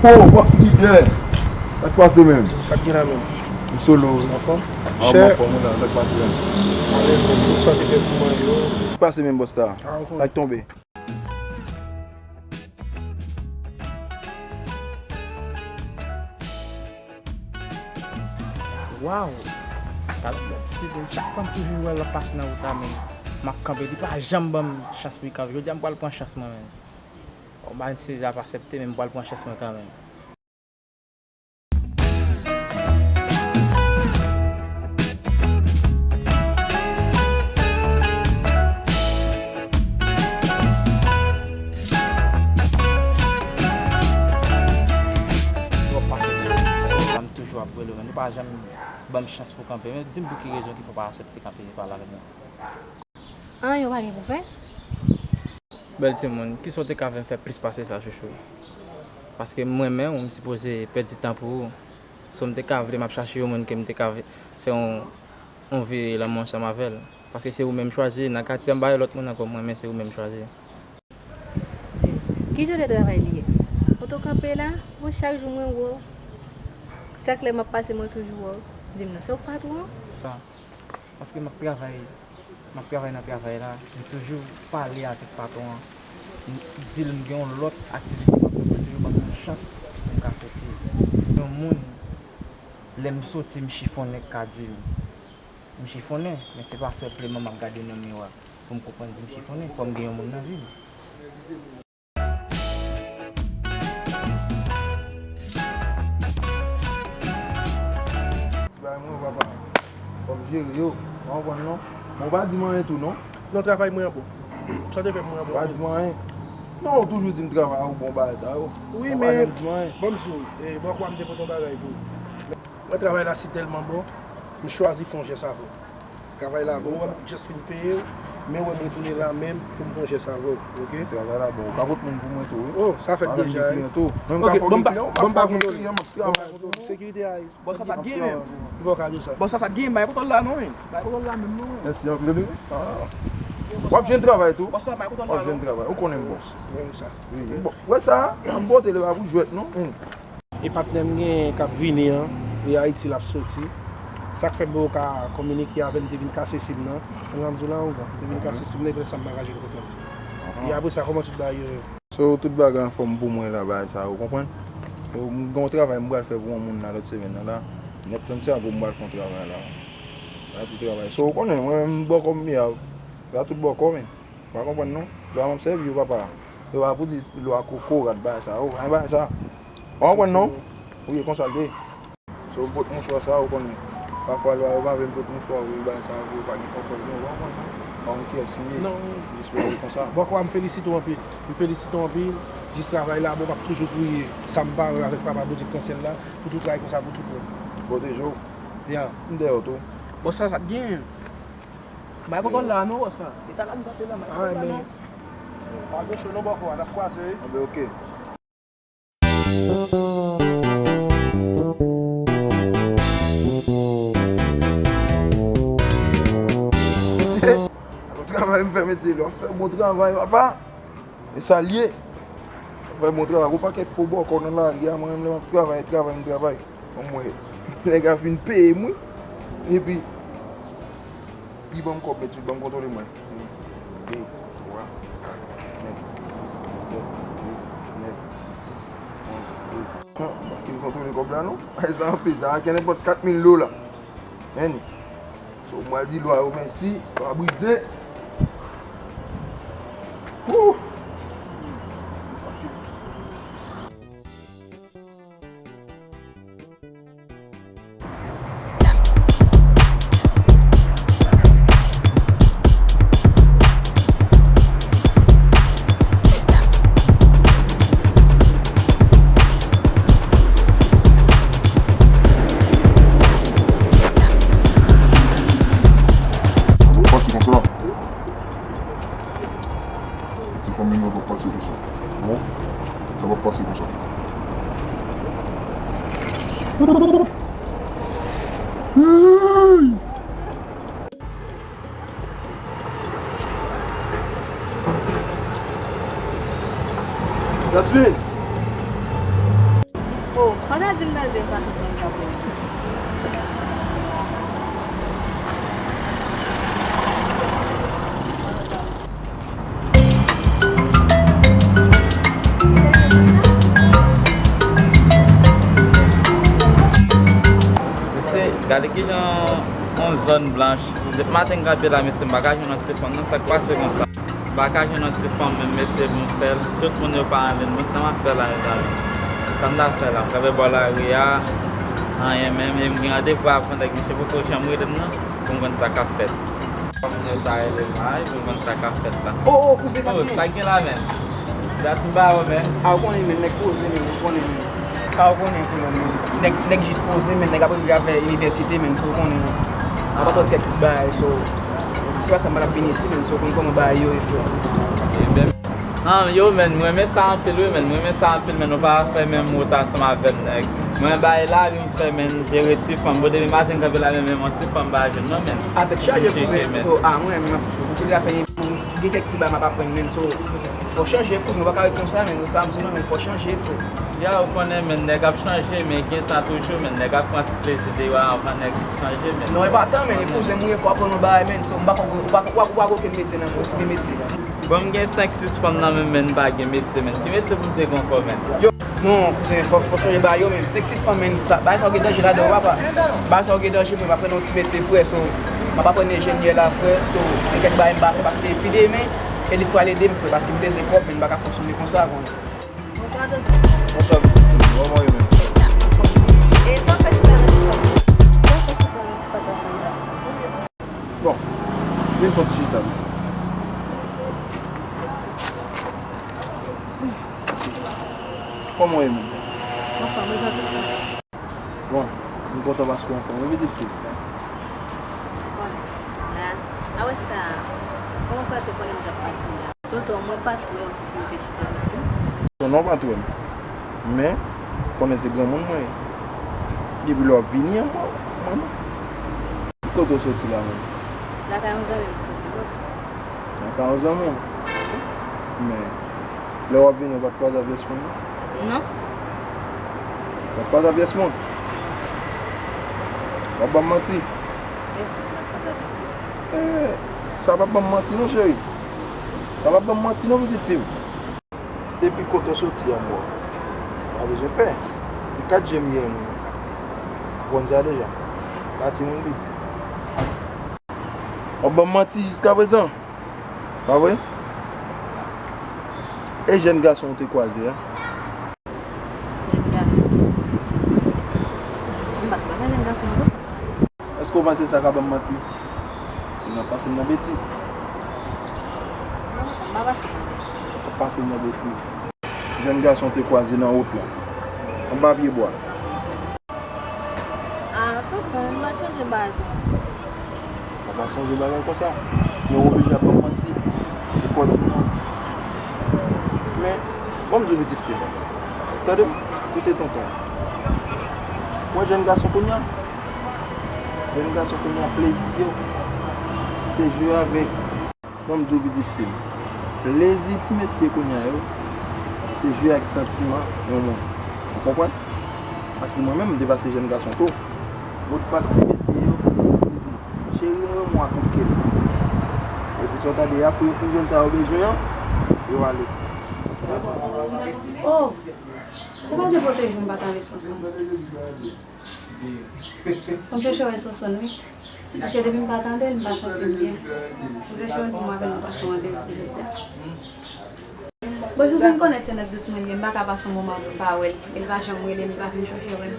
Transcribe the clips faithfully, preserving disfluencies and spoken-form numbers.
Oh, bòs lidè! Sa k pase menm? Sa k gen la menm? M solo. Anfòm? Ah, chè. M anfòm, wi, la. Sa k pase menm? Alèz menm, tout sa te fè pou mwen yo. Sa k pase menm, bòs ta? Ah, ok. Sa k tonbe? Waw! Talè m t ap eksplike l, chak fwa m toujou wè l ap pase nan wout la, men m ap kanpe. Li pa janm ban m chans pou l kanpe. Jodi a, m pral pran chans mwen menm. Bon, m pa si l ap aksepte, men m pral pran chans mwen kanmenm. Toujou ap pase, m toujou ap rele w, men nou pa janm ban m chans pou kanpe. Men di m pou ki rezon ki fè w pa aksepte kanpe pale avèk mwen. Anyen w pa gen pou fè? Bèl timoun, kisa w te ka fè m fè plis pase sa, chouchou? Paske m renmen w, m sipoze pèdi tan pou ou. So, m te ka vle m ap chache yon moun ke m te ka ve-, fè yon, yon vi lanmou ansanm avè l. Paske se ou menm m chwazi, nan katye a m pa gen lòt moun ankò, mwen, men se ou menm m chwazi. Di m, ki jan de travay li ye? Kote w kanpe la, mwen chak jou mwen wè w. Chak lè m ap pase, mwen toujou wè w. Di m non, se ou k patwon an? Paske m ap travay, m ap travay nan travay la, m toujou pale avèk patwon an. M di l m gen yon lòt aktivite m ap fè, pou l toujou ban m yon chans pou m ka soti. Se yon moun, lè m soti, m chifonnen, k ka di m, m chifonnen, men se pa senpleman m ap gade nan miwa pou m konprann si m chifonnen, fò m gen yon moun nan vi m. Ti bagay mwen, papa. Fò m jere yo. Ou konprann, non? Bon, pa di m anyen tou, non? Non, travay mwen an bon. Sa w te fè mwen an bon. Pa di m anyen. Non, ou toujou di m travay ou bon, bagay sa yo. Wi, men ban m di w, e, bò kwa m te pote yon bagay pou ou. Mwen, travay la si tèlman bon, m chwazi fè yon jès avè w. Travay la bon, ou wè m just fin peye w, men ou wè m retounen la menm pou m fè yon jès avè w, oke? Travay la bon, ou ka pot moun pou mwen tou, wi. Oh, sa fèt deja, wi. Oke, ban m pa, ban m pa kontwole. Sekirite a, wi. Bòs sa, sa t genyen menm? Li pa ka di sa. Bòs sa, sa t genyen, bay kontwòl la non, wi. Bay kontwòl la menm non, wi. Mèsi anpil, wi. Ah. W ap jwenn travay tou. Bòs sa, bay kontwòl la non. W ap jwenn travay. Ou konnen m bòs. Wi, sa. Wi, wi. Bon, wè sa, m pote l pa pou jwèt non. Hmm. E patnè m genyen k ap vini an, e Ayiti l ap soti. Sa k fè m poko ka kominike avè l, m te vin kase sim nan. Mwen, jan m di w la, ougan, m te vin kase sim nan, epi lè sa m pa ka jwenn kontwòl. E apre sa, kòman tout bagay yo ye? So, tout bagay anfòm pou mwen la, bagay sa, ou konprann? So, m gen yon travay m pral fè pou yon moun la lòt semèn nan la. Nèt Santiago, m pral fè yon travay la. Sa ti travay. So, ou konnen, mwen menm, m bòkò m ye a. Sa tout bòkò, men. Ou pa konprann non? Lwa m ap sèvi yo, papa. Yo pa pou di lwa kokorat bagay sa. Oh, pa gen bagay sa. Ou pa konprann non? Wi, e konsa l te ye. So, m pot mouchwa sa, ou konnen. Pafwa lwa yo pa vle m pot mouchwa, wi, bagay sa, yo pa gen kontwòl, non, ou pa konprann. Pa konn kiyès m ye. Non. Jis mete konsa. Bòkò a, m felisite w anpil. M felisite w anpil. Jis travay la bon, m ap toujou priye. Sa m pa wè avèk Papa Bondye k nan syèl la, pou tout travay konsa, pou tout moun. Pwoteje w. Ya. M dèyè w tou. Bòs sa, sa t genyen. Bay kontwòl la non, bòs la. E ta la m kanpe la, bay kontwòl la non. Pa gen cho non bòkò a, n ap kwaze wi. Anben, oke. Bon travay m fè, mesye, w ap fè bon travay, papa. E sa l ye. Fè bon travay. Gon pakèt fo bòkò nan lari a, mwen menm lè m ap travay, travay, m travay. Anmwey. Nèg la fin peye m, wi. Epi, li ban m kòb, mèt, li ban m kontwole mwen. Yen, de, twa, kat, senk, sis, sèt, uit, nèf, dis, onz, douz. Hum, pa fin kontwole kòb la, non. Ay, sa anpil, sa a gen nenpòt kat mil dola. Ann. So, m pral di lwa yo mèsi, lwa brize. Woo! Pase konsa. Ti fanmi nou p ap pase konsa. Non, sa p ap pase konsa. Hey! Jasmine! Gade kijan yon zòn blanch. Depi maten m kanpe la, mesye, m pa ka jwenn yon ti fanm, non, sa k pase konsa? M pa ka jwenn yon ti fanm, menm mesye, pou m fè l. Tout moun yo pa renmen m, men sa m ap fè la, mezanmi? Sa m ta fè la? M kanpe bò lari a, anyen menm, e m gen randevou avè yon nèg, misye poko janm rele m, non, pou m konn sa k ap fèt. Fanm nan ta rele m la, wi, pou m konn sa k ap fèt la. Oh, oh, kouzen, sa k gen? Sa k gen la, menn? Dat m ba ou, menn. A, ou konnen, menn, nèg poze, menn, ou konnen, menn. Sa ou konnen, frè, menn. Nèg, nèg jis poze, menn, nèg ap rive avè inivèsite, menn, sa ou konnen, menn. Nan pa twòp kèk ti bagay, so, se pa sa m pa t ap vin isi, menn, so, ou konn kòman bagay yo ye, frè. Ah, yo, menn, mwen renmen sa anpil, wi, menn, mwen renmen sa anpil, menn, ou pa fè menm wout ansanm avè m, nèg. Mwen bay lavi m fè, menn, jere ti fanm. Bon, depi maten m kanpe la, menm, menm yon ti fanm m pa jwenn, non, menn. A tèt chaje, kouzen, so, a, mwen, mwen, ou konnen afè gen kèk ti bagay m ap aprann, menn, so, fò chanje, kouzen, ou pa ka ret konsa, menn, ou sa m di non, menn, fò chanje, frè. Ya, ou konnen, menn, nèg ap chanje, men gen tan toujou, menn, nèg ap pran ti plezi deyò a anvan nèg chanje, menn. Non, e pa tan, menn, e kouzen m ye, fò aprann yon bagay, menn, so, m pa konn, ou pa, ou pa, ou pa gen okenn metye nan men w, ou se gen metye. Bon, m gen senk sis fanm nan men m, menn, m pa gen metye, menn. Ki metye pou m te gen ankò, menn? Yo, non, kouzen, fò, fò chanje bagay yo, menn. Senk sis fanm, menn, sa, bagay sa yo gen danje ladan yo, papa. Bagay sa yo gen danje, frè, m aprann yon ti metye, frè, so, m ap aprann enjenyè la, frè, so, gen kèk bagay m pa fè, paske epi demen, elit pral ede m, frè, paske m bezwen kòb, menn, m pa ka fonksyone konsa, konnen. Bonswa, tonton. Bonswa, pitit fi. Kòman w ye menm? E sa w fè chita nan chita? Sa w fè chita nan chita? Bon, vin fè yon ti chita, pitit. Kòman w ye menm? Anfòm, e jan tou. Bon, m kontan paske w anfòm wi, pitit fi. Bon, a, apre sa, kòman w fè te konnen m t ap pase la? Tonton, mwen pa t wè w si w te chita la, non. Tonton, w pa t wè m. Men, konnen se granmoun mwen ye. Depi lè w ap vini an, mwen, mwen, ki kote w soti la menm? Lakay yon zanmi m soti, tonton. Lakay yon zanmi w? Men, lè w ap vini, w pa t kwaze ak pyès moun, non? Non. W pa t kwaze ak pyès moun? W ap ban m manti? Eh, w pa t kwaze ak pyès moun. Eh, sa p ap ban m manti non, cheri. Sa p ap ban m manti non, pitit fi m. Depi kote w soti a, m wè w. Pa bezwen pè. Se kat je m gen, ou konn sa deja. Pa timoun piti. W ap ban m manti jiskaprezan. Pa vre? E jèn gason w te kwaze a? Jèn gason? M pa t kwaze jèn gason ankò. Èske w panse sa ka ban m manti? Ou nan pase m nan betiz. Non, tonton, m pa pase w nan betiz. W ap pase m nan betiz. Jèn gason w te kwaze nan wout la, anba pye bwa. Ah, tonton, m pa sonje bagay konsa. Ou pa sonje bagay konsa? Men ou oblije ap ban m manti. Ou pòdiman. Men, ban m di w pitit fi m. Tande, koute tonton. Ou wè jèn gason kounye a? Jèn gason kounye a, plezi yo, se jwe avèk. Ban m di w pitit fi m, plezi ti mesye kounye a yo, se jwe ak santiman yon moun. Ou konprann? Paske mwen menm, m te pase jèn gason tou. Modpas ti mesye yo, se di, cheri, mwen mwen ak kout kè m. Epi sa w tande, apre pou jèn sa yo bezwen an, yo ale. Oh! Se pa Dye pwoteje m pa t ale Sonson. Fò m chèche wè Sonson, wi. Paske depi m pa tande l, m pa santi m byen. Fò m chèche wè l pou m avè l, nou pase yon randevou pou jodi a. Bon, Sonson konnen se nèg dous mwen ye, m pa ka pase yon moman pou m pa wè l. E l pa janm rele m, li pa vin chèche wè m.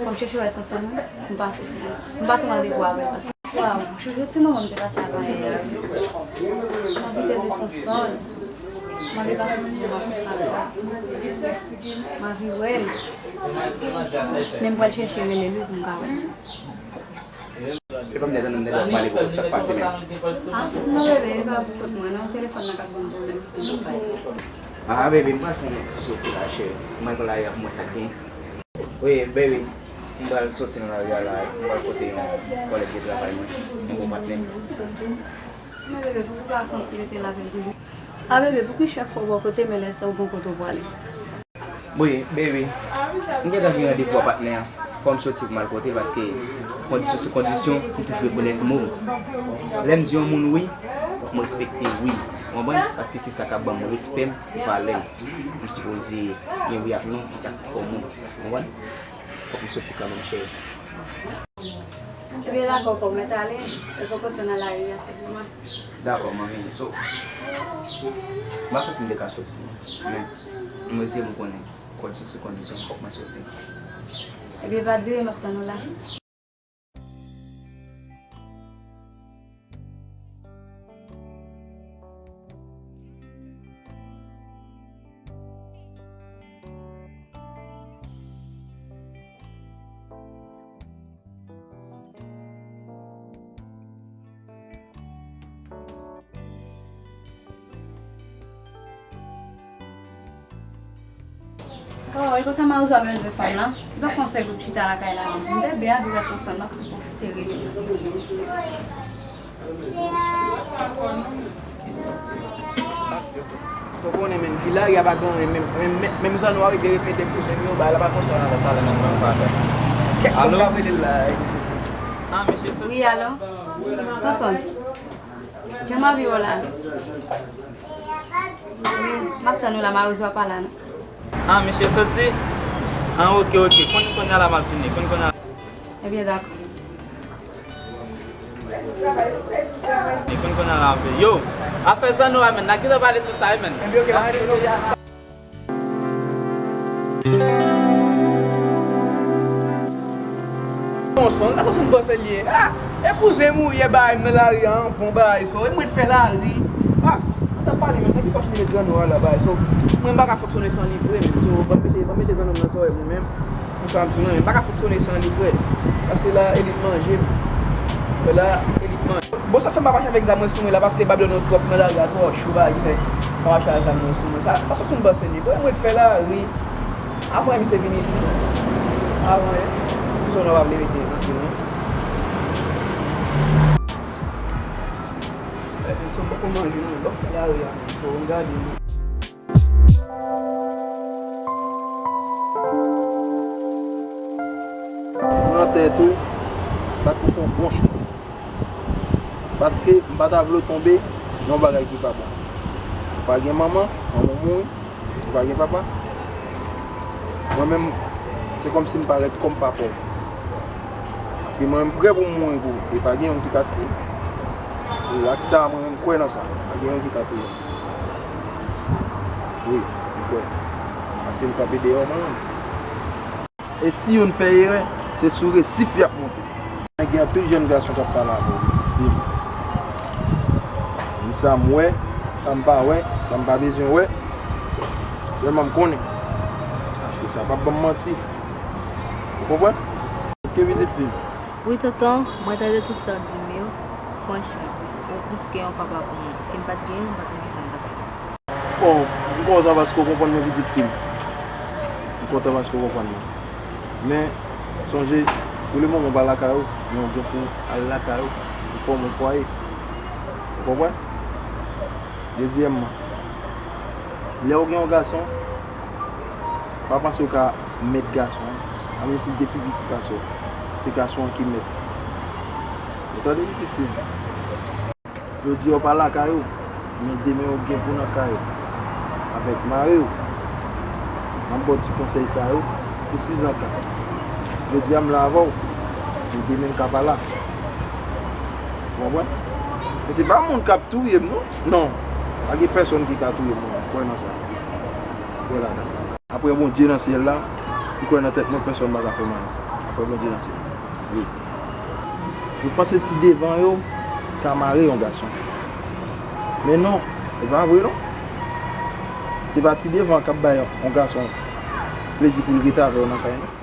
Fò m chèche wè Sonson, wi. M pase, m pase yon randevou avè l paske Waw, chouchou ti manman m te pase avè m. M anvi tande Sonson. M anvi pase ti moman konsa avè l. M anvi wè l. Men m pral chèche rele l wi pou m ka wè l. E pa m te tande w ap pale pou kont sa k pase menm. Ah, non, bebe, e pa pou kont mwen, non. Telefòn nan k ap ban m pwoblèm. Ah, bebe, m pral fè yon ti soti la, cheri. M pral pran lari a pou m wè sa k gen. Wi, baby, m pral soti nan lari a la, m pral kote yon kòlèg de travay mwen, yon bon patnè m. Men bebe, pouki w pa fè yon ti rete la avè l toujou? A bebe, pouki chak fwa w bò kote men lè sa w gon kote w prale? Wi, baby, m gentan gen randevou ak patnè a. Fò m soti pou m al kote l paske kondisyon sou kondisyon, m toujou rekonèt mo m. Lè m di yon moun wi, fòk m respekte wi. Ou konprann? Paske se sa k ap ban m respè m, valè m. M sipoze gen wi ak non nan sa k fè w moun. Ou konprann? Fòk m soti kanmenm, cheri. Ebyen, dakò, kòm mèt ale, e poko sou nan lari a, se pou mwen. Dakò, manmi. So, m pa santi m te ka soti, men m resi m konnen kòd sou, sou kondisyon, fòk mwen soti. Ebyen, pa dire, m ap tann ou la. Oh, e konsa Mawozo ap bezwen fanm lan. Li pa fè yon sèl kout chita lakay la. M te byen, apre sa, m ap pwofite rele. Sa w konnen, menm, di lari a pa gen anyen, menm, menm, menm, menm zanno a rive repete kouzen m yo, bagay la pa konsa nan lòt pale menm nan pa fè. Kèk fanm k ap rele l la. Ah, mesye, sa. Wi, alo? Sonson. Jan m ap viv la. Wi, m ap tann ou la, Mawozo a pa la, non. Ah, misye soti? Ah, ok, ok. Konn kounye a la m ap vini. Konn kounye a. Ebyen, dakò. Konn kounye a la m ap vini. Yo, afè zanno a, menn. N a gentan pale sou sa, wi, menn. Ebyen, ok, la, Sonson, sa Sonson panse l ye? Ah, e kouzen m ou ye bay m nan lari a, anvan bagay sa. E mwen t fè lari. Ah, sa pale menm, nan ki pòch li met zanno a la bagay. So, mwen m pa ka fonksyone san li vre, menm. So, ban m mete, ban m mete zanno m nan zòrèy mwen menm. Pou sa m di w, mwen m pa ka fonksyone san li, frè. Paske la, elit manje m. Frè, la, elit manje. Bon, sa fè m pa mache avèk zam mwen sou mwen la, paske Babilòn yo twòp nan lari a, twò cho, bagay ki fè m pa mache avèk zam mwen sou mwen. Sa, sa sou m panse li. Bon, mwen fè lari. Avan misye vin isit. Avan, wi. Sou sa w pa vle rete, anpil, non. Eh, so, m poko manje, non. Bon, m fè lari a, so, m gade, non. Pran tèt ou, bat pou fè yon bon chwa. Paske m pa ta vle w tonbe nan yon bagay ki pa bon. Ou pa gen manman, manman w mouri, ou pa gen papa. Mwen menm, se kòmsi m parèt kòm papa w. Paske mwen menm, m prè pou m mouri pou ou. E pa gen youn ki ka tiye m. Wi, ak sa, mwen menm, m kwè nan sa. Pa gen youn ki ka touye m. Wi, m kwè. Paske m kanpe deyò mwen menm. E si youn fè erè, se sou resif y ap monte. Gen anpil jèn gason k ap pale avè w, pitit fi m. Ni sa m wè, sa m pa wè, sa m pa bezwen wè. Sèlman m konnen. Paske sa p ap ban m manti. Ou konprann? Oke, pitit fi m. Wi, tonton, mwen tande tout sa w di m yo. Franchman, ou plis ke yon papa pou mwen. Si m pa t gen ou, m pa konn kisa m t ap fè. Bon, m kontan paske w konprann mwen, pitit fi m. M kontan paske w konprann mwen. Men, sonje, pou lemoman w pa lakay ou, men w gen pou w al lakay ou, pou fòme yon fwaye. Ou konprann? Dezyèmman, lè w gen yon gason, pa panse w ka mèt gason an. Menm si l te pi piti pase w, se gason an ki mèt. Ou tande, pitit fi m? Jodi a w pa lakay ou, men demen w gen pou w nan kay ou avèk mari w. M ap ba w ti konsèy sa yo pou sizanka. Jodi a m la avè w, men demen m ka pa la. Ou konprann? Men se pa moun k ap touye m, non. Non. Pa gen pèsonn ki ka touye m, non. Kwè nan sa. Kwè ladan l. Apre Bondye nan syèl la, m kwè nan tèt mwen pèsonn pa ka fè m anyen. Apre Bondye nan syèl la. Wi. Yo panse ti devan yo ka mare yon gason. Men non, e pa vre non. Se pa ti devan k ap bay yon gason plezi pou l rete avè w nan kay non.